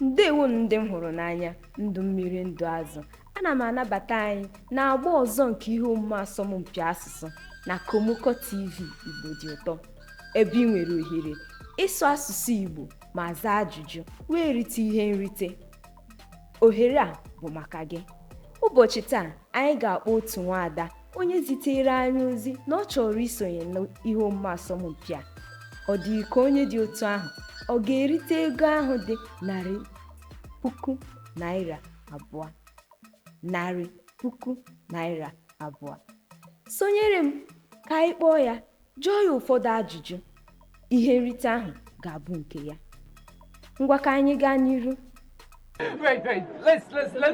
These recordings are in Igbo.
Ndewonu ndị m hụrụ n'anya, ndụ mmiri ndụ azụ. Ana m anabata anyị na-agba ọzọ nke ihe omume asọmpi asụsụ na Komoko TV Igbo dị ụtọ, ebe ị nwere ohere ịsụ asụsụ Igbo ma zaa ajụjụ wee rite ihe nrite. Ohere a bụ maka gị. Ụbọchị taa, anyị ga-akpọ otu nwaada onye zitere anyị ozi na ọ chọrọ isonye n'ihe omume asọmpi a. Ọ dị ka onye dị otu ahụ ọ ga-erite ego ahụ dị ₦2,000, ₦2,000. Sonyere m ka anyị kpọọ ya, jụọ ya ụfọdụ ajụjụ. Ihe nrite ahụ ga-abụ nke ya. Ngwa, ka anyị gaa n'iru. Wait, wait. Let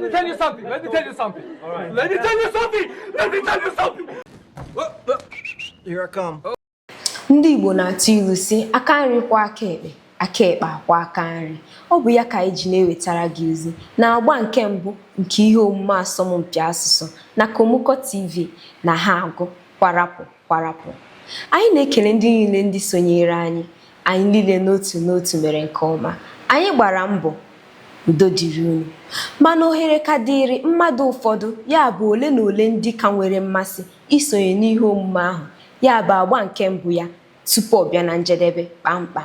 me tell you something. Let me tell you something. All right. Let me tell you something. Let me tell you something. Here I come. Ndị Igbo na-atụ ilu si aka nri kwa aka ekpe, aka ekpe akwa aka nri. Ọ bụ ya ka anyị ji na-ewetara gị ozi na agba nke mbụ nke ihe omume asọmpi asụsụ na Komoko TV na ha agụ kwarapụ kwarapụ. Anyị na-ekele ndị niile ndị sonyere anyị. Anyị niile n'otu n'otu mere nke ọma. Anyị gbara mbọ. Udo dịrị unu. Mana ohere ka dịrị mmadụ ụfọdụ, ya bụ ole na ole ndị ka nwere mmasị isonye n'ihe omume ahụ, ya bụ agba nke mbụ ya, tupu ọ bịa na njedebe kpamkpam.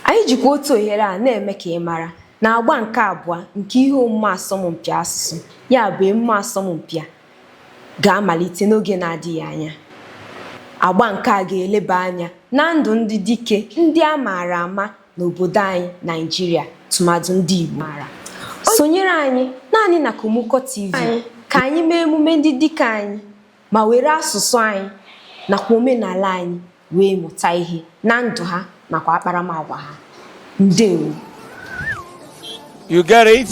Anyị jikwa otu ohere a na-eme ka ị mara na agba nke abụọ nke ihe omume asọmpi asụsụ, ya bụ emume asọmpi a, ga-amalite n'oge na-adịghị anya. Agba nke a ga-eleba anya na ndụ ndị dike ndị a maara ama n'obodo anyị Naịjirịa, tụmadụ ndị Igbo. Sonyere anyị naanị na Komoko TV ka anyị mee emume ndị dike anyị ma were asụsụ anyị nakwa omenala anyị wee mụta ihe na ndụ ha nakwa akparamagwa ha. Ndewo. You get it?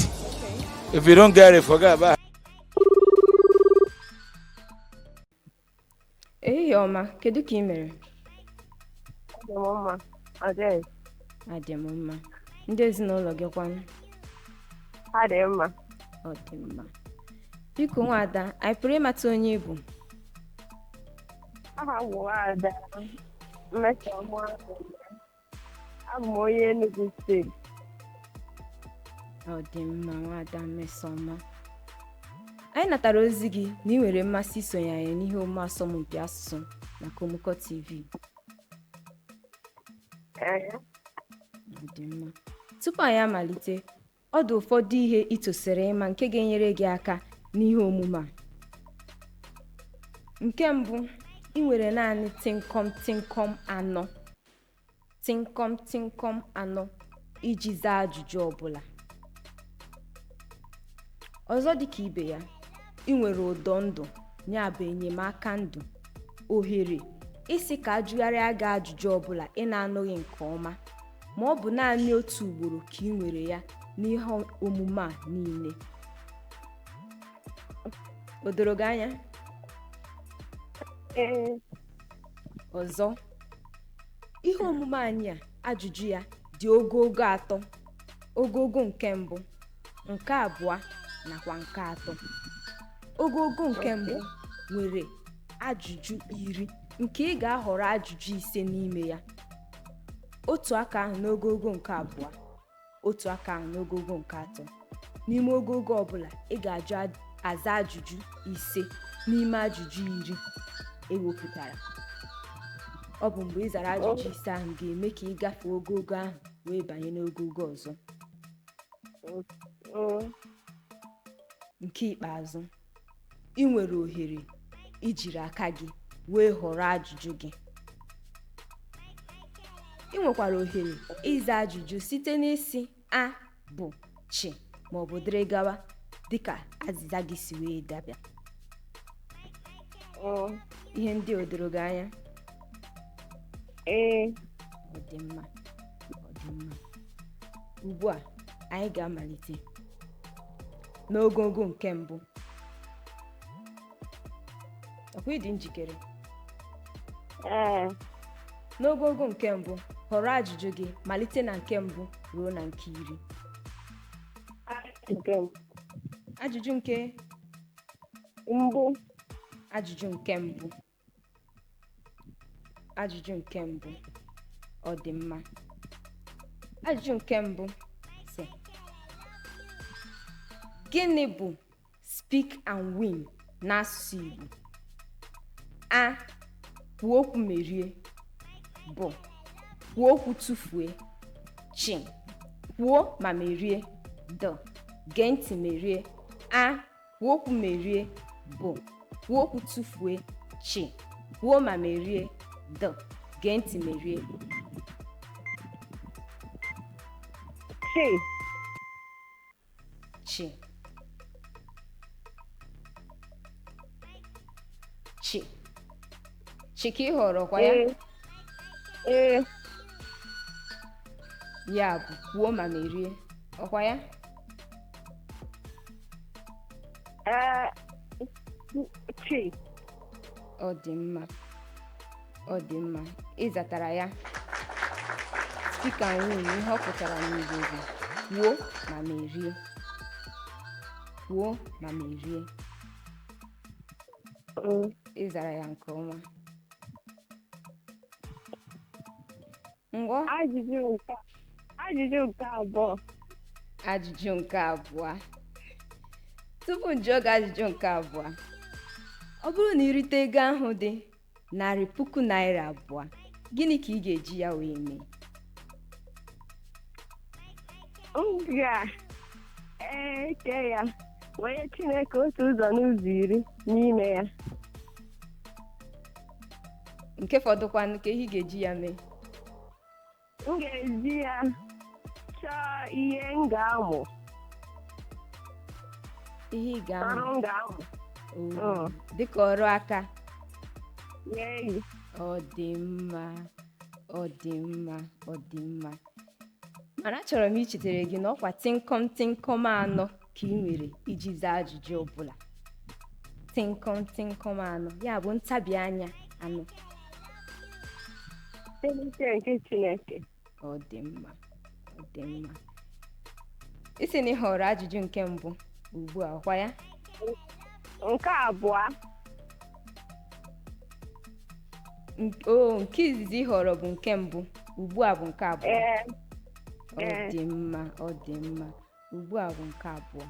If you don't get it, forget about it. Ehihie ọma, kedu ka ị mere? Adị m mma. Adị. Adị m mma. Ndị ezinụlọ gị kwanụ? Ha dị mma. Ọ dị mma. Biko nwaada, anyị pụrụ ịmata onye ị bụ? Aha m bụ Nwaada Mmesoma. Abụ m onye Enugu Steeti. Ọ dị mma, nwaada Mmesoma. Anyị natara ozi gị na ị nwere mmasị isonye anyị n'ihe omume asọmpi asụsụ na Komoko TV. Ee. Ọ dị mma. Tupu anyị amalite, ọ dị ụfọdụ ihe ị tosiri ịma nke ga-enyere gị aka n'ihe omume a. Nke mbụ, ị nwere naanị tịnkọm tịnkọm anọ, tịnkọm tịnkọm anọ iji zaa ajụjụ ọbụla. Ọzọ dịka ibe ya, ị nwere ụdọ ndụ, ya bụ enyemaka ndụ, ohere isi ka ajụgharịa gị ajụjụ ọbụla ị na-anụghị nke ọma, ma ọ bụ naanị otu ugboro ka ị nwere ya n'ihe omume a niile. O doro gị anya? Ee. Ọzọ, ihe omume anyị a, ajụjụ ya dị ogogo atọ: ogogo nke mbụ, nke abụọ nakwa nke atọ. Ogogo nke mbụ nwere ajụjụ 10 nke ị ga-ahọrọ ajụjụ 5 n'ime ya. Otu aka ahụ n'ogogo nke abụọ, otu aka ahụ n'ogogo nke atọ. N'ime ogogo ọbụla, ị ga-ajụ aza ajụjụ 5 n'ime ajụjụ 10 ewepụtara. Ọ bụ mgbe ị zara ajụjụ 5 ahụ ga-eme ka ị gafee ogogo ahụ wee banye n'ogogo ọzọ. Nke ikpeazụ, ị nwere ohere ijiri aka gị wee họrọ ajụjụ gị. Ị nwekwara ohere ịza ajụjụ site n'isi a bụ chi ma ọ bụ dịrị gawa dịka azịza gị si wee dabịa. Ihe ndị o doro gị anya? Ee. Ọ dị mma, ọ dị mma. Ugbu a anyị ga-amalite n'ogogo nke mbụ. Ọkwa ị dị njikere? Ee. N'ogogo nke mbụ, họrọ ajụjụ gị malite na nke mbụ ruo na nke 10. Nke mbụ. Ajụjụ nke mbụ. Ajụjụ nke mbụ. Ajụjụ nke mbụ. Ọ dị mma. Ajụjụ nke mbụ sị, Gịnị bụ speak and win n'asụsụ Igbo? A. Kwuo okwu merie. B. Kwuo okwu tụfue. Ch. Kwuo ma merie. D. Gee ntị merie. A. Kwuo okwu merie. B. Kwuo okwu tụfue. Ch. Kwuo ma merie. D. Gee ntị merie. Chi. Chi. Chi. Chi ka ị họrọ kwa ya? Ee. Ee. Ya bụ kwuo ma merie. Ọkwa ya? Ee. Chi. Ọ dị mma. Ọ dị mma. Ị zatara ya. Speak and win, ihe ọ pụtara n'Igbo bụ kwuo ma merie. Kwuo ma merie. Ị zara ya nke ọma. Ngwa. Ajụjụ nke abụọ. Ajụjụ nke abụọ. Tupu m jụọ gị ajụjụ nke abụọ, ọ bụrụ na irite ego ahụ dị ₦200,000, gịnị ka ị ga-eji ya wee mee? M ga-eke ya wee Chineke otu ụzọ n'ụzọ iri n'ime ya. Nke fọdụkwanụ ka ihe ị ga-eji ya mee? M ga-eji ya chọọ ihe m ga-amụ. Ihe ị ga-amụ? Ọrụ m ga-amụ. Dịka ọrụ aka? Ee. Ọ dị mma, ọ dị mma, ọ dị mma. Mana achọrọ m ichetere gị na ọkwa tịnkọm tịnkọm anọ ka ị nwere iji zaa ajụjụ ọbụla. Tịnkọm tịnkọm anọ, ya bụ ntabi anya anọ. N'uche nke Chineke. Ọ dị mma, ọ dị mma. Isi na ị họrọ ajụjụ nke mbụ ugbu a, ọkwa ya? Nke abụọ. Nke izizi ị họrọ bụ nke mbụ, ugbu a bụ nke abụọ. Ọ dị mma, ọ dị mma. Ugbu a bụ nke abụọ.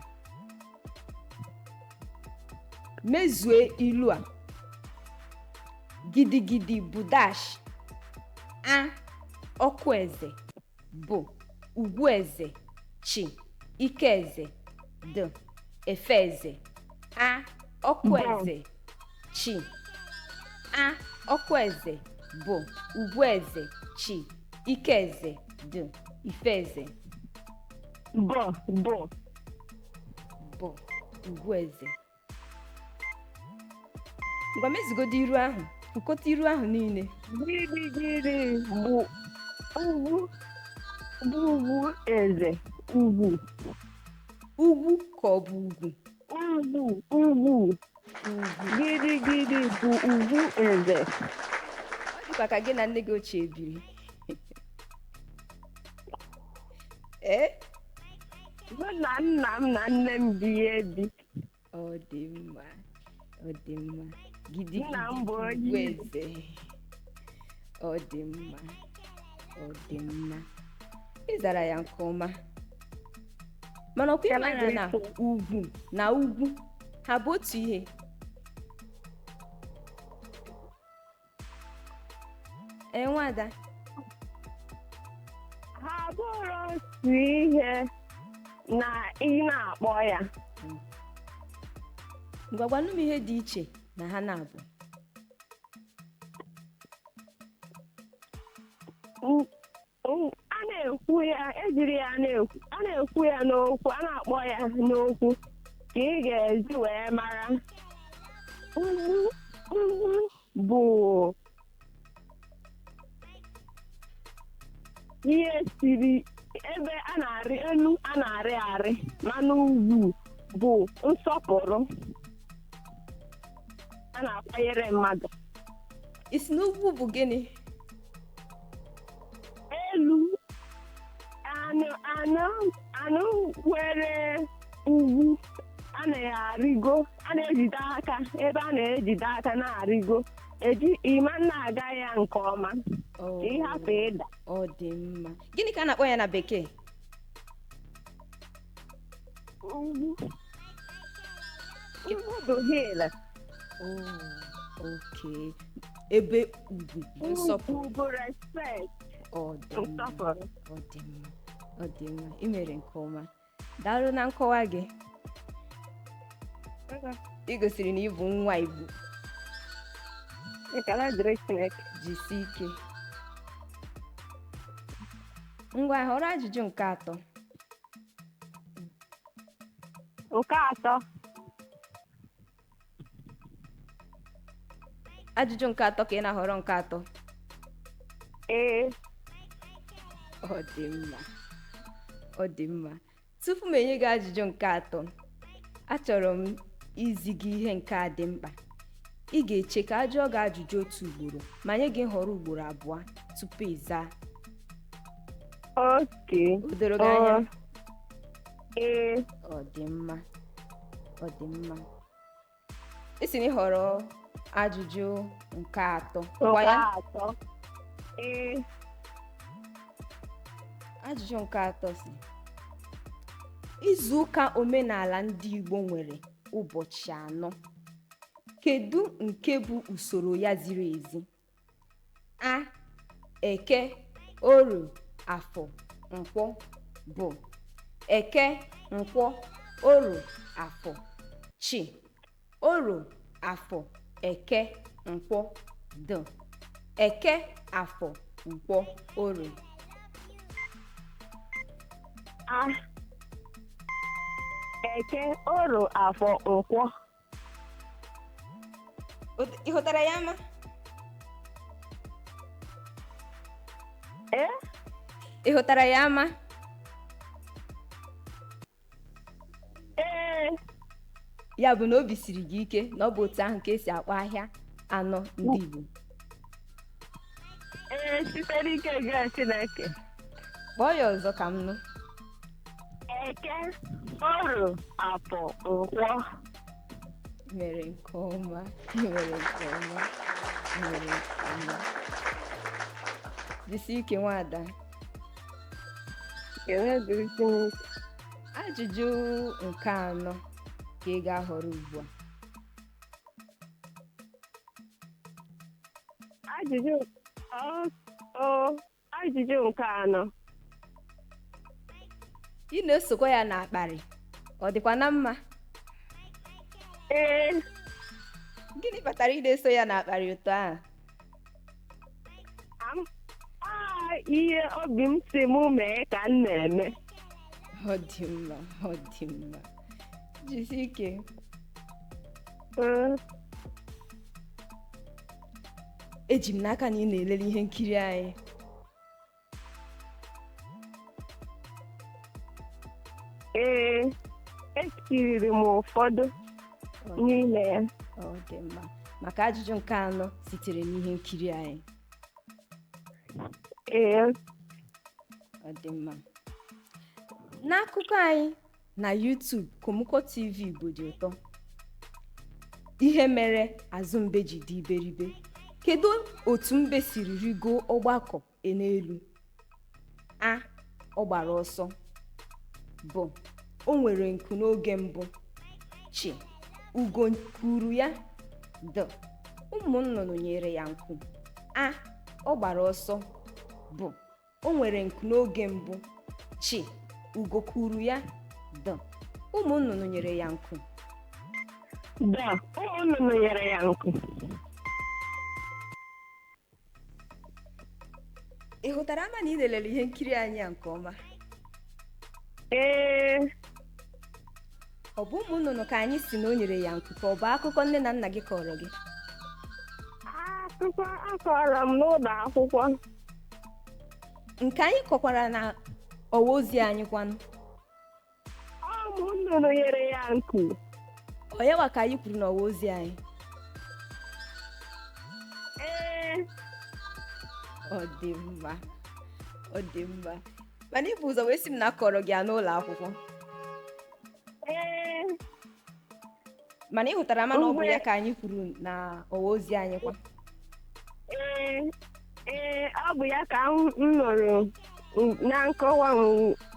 Mezue ilu a. Gidigidi bụ dash. A. Ọkụ eze. B. Ugwu eze. Ch. Ike eze. D. Efe eze. A. Ọkụ eze. Ch. A. Ọkụ eze. B. Ugwu eze. Ch. Ike eze. D. Ife eze. B. B. B. Ugwu eze. Ngwa mezugodo iru ahụ. Kwukọta iru ahụ niile. Gidigidi bụ ugwu, bụ ugwu eze, ugwu. Ugwu ka ọ bụ ugwu? Ugwu, ugwu. Gidigidi bụ ugwu eze. Ọ dịkwa ka gị na nne gị ochie biri. Ee? Mụ na nna m na nne m bi ebi. Ọ dị mma, ọ dị mma. Gidigidi Nna m bụ onye ugwu eze. Ọ dị mma, ọ dị mma. Ị zara ya nke ọma. Mana ọkwa ị mara na ugwu na ugwu ha bụ otu ihe? Ee, nwada. Ha bụrụ otu ihe na ị na-akpọ ya. Ngwa gwanụ m ihe dị iche na ha na-abụ. A na-ekwu ya, ejiri ya na-ekwu, a na-ekwu ya n'okwu, a na-akpọ ya n'okwu ka ị ga-eji wee mara. Ugwu, ugwu bụ ihe siri ebe a na-arị elu, a na-arị arị, mana ugwu bụ nsọpụrụ a na-akwanyere mmadụ. Isi na ugwu bụ gịnị? Elu anụ anụ anụ nwere ugwu a na-arịgo, a na-ejide aka, ebe a na-ejide aka na-arịgo, eji ịma na-aga ya nke ọma ka ị hapụ ịda. Ọ dị mma. Gịnị ka a na-akpọ ya na bekee? Ugwu. Ugwu bụ hill. Oh, okay. Ebe ugwu bụ nsọpụrụ. Ugwu bụ respect. Ọ dị mma. Nsọpụrụ. Ọ dị mma, ọ dị mma. Ị mere nke ọma. Daalụ na nkọwa gị. Ị gosiri na ị bụ nwa Igbo. Ekele dịrị Chineke. Jisie ike. Ngwa, họrọ ajụjụ nke atọ. Nke atọ. Ajụjụ nke atọ ka ị na-ahọrọ nke atọ? Ee. Ọ dị mma, ọ dị mma. Tupu m enye gị ajụjụ nke atọ, achọrọ m izi gị ihe nke a dị mkpa. Ị ga-eche ka a jụọ gị ajụjụ otu ugboro ma nye gị nhọrọ ugboro abụọ tupu ị zaa. Okay. O doro gị anya? Ee. Ọ dị mma, ọ dị mma. Ị sị na ị họrọ ajụjụ nke atọ. Gwa Nke ya. atọ. Ee. Ajụjụ nke atọ si: izu ụka omenala ndị Igbo nwere ụbọchị anọ, kedu nke bụ usoro ya ziri ezi? A. Eke, Orie, Afọ, Nkwọ. Bụ Eke, Nkwọ, Orie, Afọ. Chi, Orie, Afọ, Eke, Nkwọ. D. Eke, Afọ, Nkwọ, Orie. A. Eke, Orie, Afọ, Nkwọ. Ị hụtara ya ama? Ee? Ị hụtara ya ama? Ee. Ya bụ na obi siri gị ike na ọ bụ otu ahụ ka esi akpọ ahịa anọ ndị Igbo? Ee, site n'ike nke Chineke. Kpọọ ya ọzọ ka m nụ. Eke, Orie, Afọ, Nkwọ. Mere nke ọma, mere nke ọma, mere nke ọma. Jisie ike, nwaada. Ekele dịrị Chineke. Ajụjụ nke anọ ka ị ga-ahọrọ ugbu a. Ajụjụ ajụjụ nke anọ. Ị na-esokwa ya n'akparị, ọ dịkwa na mma? Ee. Gịnị kpatara ị na-eso ya n'akparị otu ahụ? Ihe obi m si m mee ka m na-eme. Ọ dị mma, ọ dị mma. Jisie ike. Eji m n'aka na ị na-elele ihe nkiri anyị. Ee, ekiriri m ụfọdụ n'ime ya. Ọ dị mma. Maka ajụjụ nke anọ sitere n'ihe nkiri anyị. Ee. Ọ dị mma. N'akụkọ anyị na YouTube, Kọmụkọ TV Igbo dị ụtọ, ihe mere azụ mbe ji dị iberibe, kedu otu mbe siri rigo ọgbakọ n'elu? A. Ọ gbara ọsọ. B. O nwere nku n'oge mbụ. Chi, ugo kuru ya. D. Ụmụ nnụnụ nyere ya nku. A. Ọ gbara ọsọ. B. O nwere nku n'oge mbụ. Chi, ugo kuru ya. D. Ụmụ nnụnụ nyere ya nku. D. Ụmụ nnụnụ nyere ya nku. Ị hụtara ama na ị lelere ihe nkiri anyị a nke ọma? Ee. Ọ bụ ụmụ nnụnụ ka anyị si na o nyere ya nku, ka ọ bụ akụkọ nne na nna gị kọrọ gị? Akụkọ akọrọ m n'ụlọ akwụkwọ. Nke anyị kọkwara na ọwa ozi anyị kwanụ? Ụmụ nnụnụ nyere ya nku. Ọ yawa ka anyị kwuru n'ọwa ozi anyị? Ee. Ọ dị mma, ọ dị mma. Mana ibu ụzọ wee sị m na akọrọ gị ya n'ụlọ akwụkwọ. Ee. Mana ị hụtara ama na ọ bụ ya ka anyị kwuru na ọwa ozi anyị kwa? Ee, ee, ọ bụ ya ka m nụrụ na nkọwa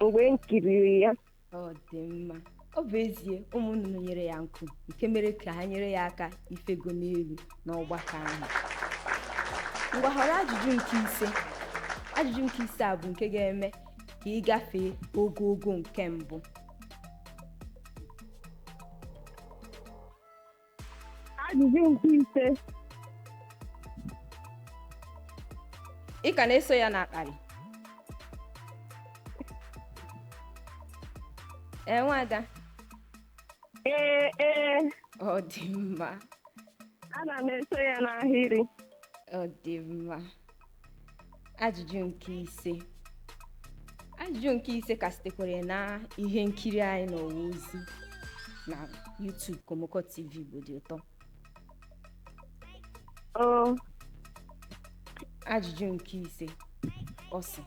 mgbe m kiriri ya. Ọ dị mma. Ọ bụ ezie, ụmụ nnụnụ nyere ya nku nke mere ka ha nyere ya aka ifego n'elu n'ọgbakọ ahụ. Ngwa, họrọ ajụjụ nke ise. Ajụjụ nke ise a bụ nke ga-eme ka ị gafee ogogo nke mbụ. Ajụjụ nke ise. Ị ka na-eso ya n'akparị? Ee, nwada. Ee, ee. Ọ dị mma. Ana m eso ya n'ahịrị. Ọ dị mma. Ajụjụ nke ise. Ajụjụ nke ise ka sitekwara na ihe nkiri anyị n'ọwa ozi na YouTube Komoko TV Igbo dị ụtọ. O. Ajụjụ nke ise, ọ sị: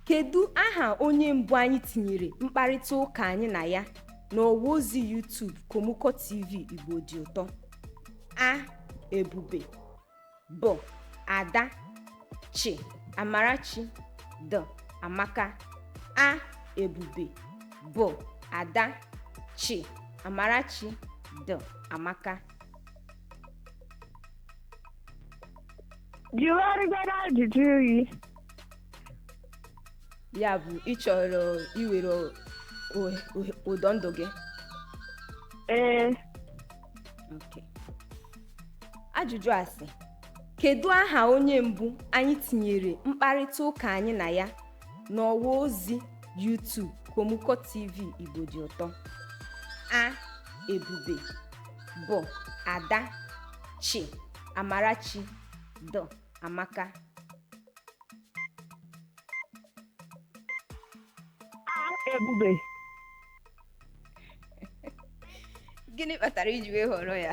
kedu aha onye mbụ anyị tinyere mkparịta ụka anyị na ya n'ọwa ozi YouTube Komoko TV Igbo dị ụtọ? A. Ebube. B. Ada. Ch. Amarachi. D. Amaka. A. Ebube. B. Ada. Ch. Amarachi. D. Amaka. Jụgharịgoro ajụjụ gị. Ya bụ, ị chọrọ iwere ụdọ ndụ gị? Ee. Okay. Ajụjụ a sị: kedu aha onye mbụ anyị tinyere mkparịta ụka anyị na ya n'ọwa ozi YouTube Komoko TV Igbo dị ụtọ? A. Ebube. B. Ada. Ch. Amarachi. D. Amaka. A. Ebube. Gịnị kpatara iji wee họrọ ya?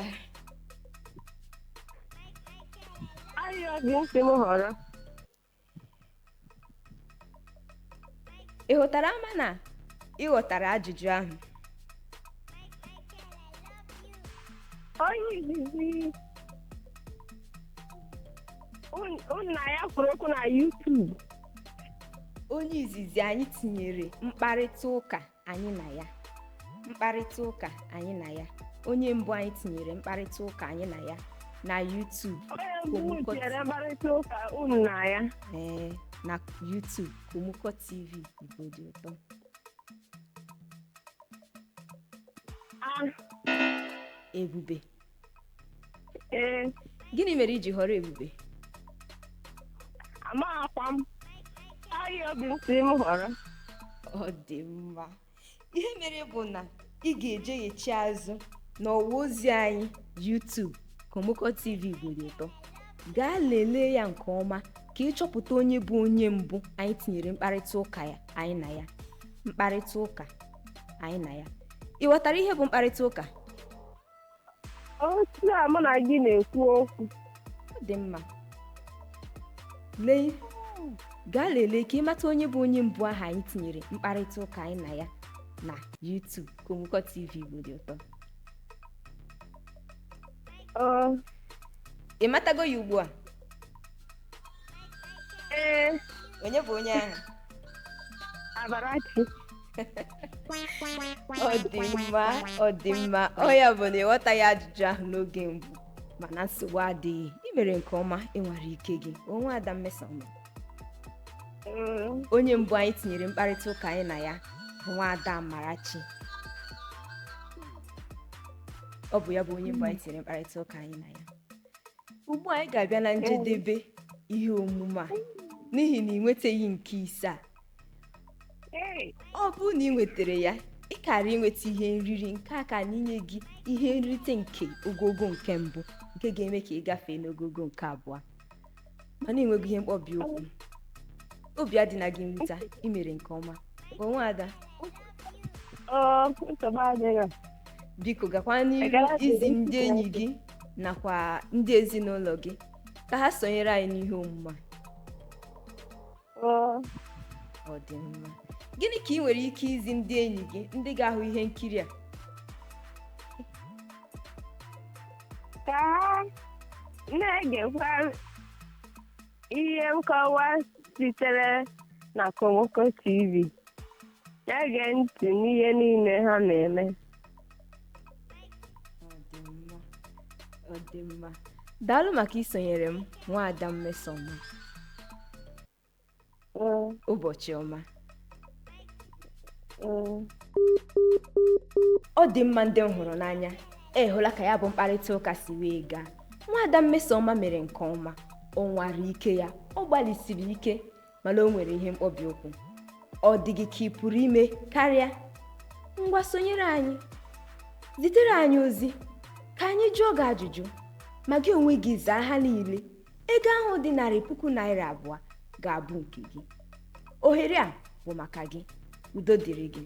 Ahịa obi nsị m họrọ. Ị ghọtara ama na ị ghọtara ajụjụ ahụ? Onye izizi nna ya kwuru okwu na YouTube. Onye izizi anyị tinyere mkparịta ụka anyị na ya. Mkparịta ụka anyị na ya. Onye mbụ anyị tinyere mkparịta ụka anyị na ya na YouTube. Onye mbụ tinyere mkparịta ụka unu na ya. Ee, na YouTube Komoko TV Igbo dị ụtọ. A. Ebube. Ee. Gịnị mere iji họrọ Ebube? Amaghakwa m. Ahịa obi nsị m họrọ. Ọ dị mma. Ihe mere bụ na ị ga-ejeghachi azụ n'ọwa ozi anyị YouTube Komoko TV Igbo dị ụtọ. Gaa lelee ya nke ọma ka ị chọpụta onye bụ onye mbụ anyị tinyere mkparịta ụka ya anyị na ya. Mkparịta ụka anyị na ya. Ị ghọtara ihe bụ mkparịta ụka? Otu a mụ na gị na-ekwu okwu. Ọ dị mma. Lee, gaa lelee ka ị mata onye bụ onye mbụ ahụ anyị tinyere mkparịta ụka anyị na ya na YouTube Komoko TV Igbo dị ụtọ. Ọ. Ị matago ya ugbu a? Ee. Onye bụ onye ahụ? Amarachi. Ọ dị mma, ọ dị mma. Ọ ya bụ na ịghọtaghị ajụjụ ahụ n'oge mbụ, mana nsogbu adịghị. Ị mere nke ọma, ị nwere ike gị. Onwe Ada Mmesoma. Onye mbụ anyị tinyere mkparịta ụka anyị na ya bụ nwaada Amarachi. Ọ bụ ya bụ onye mbụ anyị tinyere mkparịta ụka anyị na ya. Ugbu a anyị ga-abịa na njedebe ihe omume a, n'ihi na ị nwetaghị nke ise a. Ọ bụrụ na ị nwetara ya, ị kara inweta ihe nriri nke a ka n'inye gị ihe nrite nke ogogo nke mbụ, nke ga-eme ka ị gafee n'ogogo nke abụọ. Mana enweghị ihe mkpọbi okwu. Obi adịna gị mwute, ị mere nke ọma. Onwe Ada. Biko gakwa n'iru izi ndị enyi gị nakwa ndị ezinụlọ gị ka ha sonyere anyị n'ihe omume a. Ọ dị mma. Gịnị ka ị nwere ike izi ndị enyi gị ndị ga-ahụ ihe nkiri a? Ka ha na-egekwa ihe nkọwa sitere na Komoko TV. Na-ege ntị n'ihe niile ha na-eme. Ọ dị mma, ọ dị mma. Daalụ maka isonyere m, nwaada Mmesoma. Ee, Ụbọchị ọma. ee. Ọ dị mma, ndị m hụrụ n'anya, e hụla ka ya bụ mkparịta ụka si wee gaa. Nwaada Mmesoma mere nke ọma. O nwara ike ya, ọ gbalịsiri ike, mana o nwere ihe mkpọbi ụkwụ. Ọ dị gị ka ị pụrụ ime karịa? Ngwa, sonyere anyị, zitere anyị ozi ka anyị jụọ gị ajụjụ ma gị onwe gị zaa ha niile. Ego ahụ dị ₦2,000 ga-abụ nke gị. Ohere a bụ maka gị. Udo dịrị gị.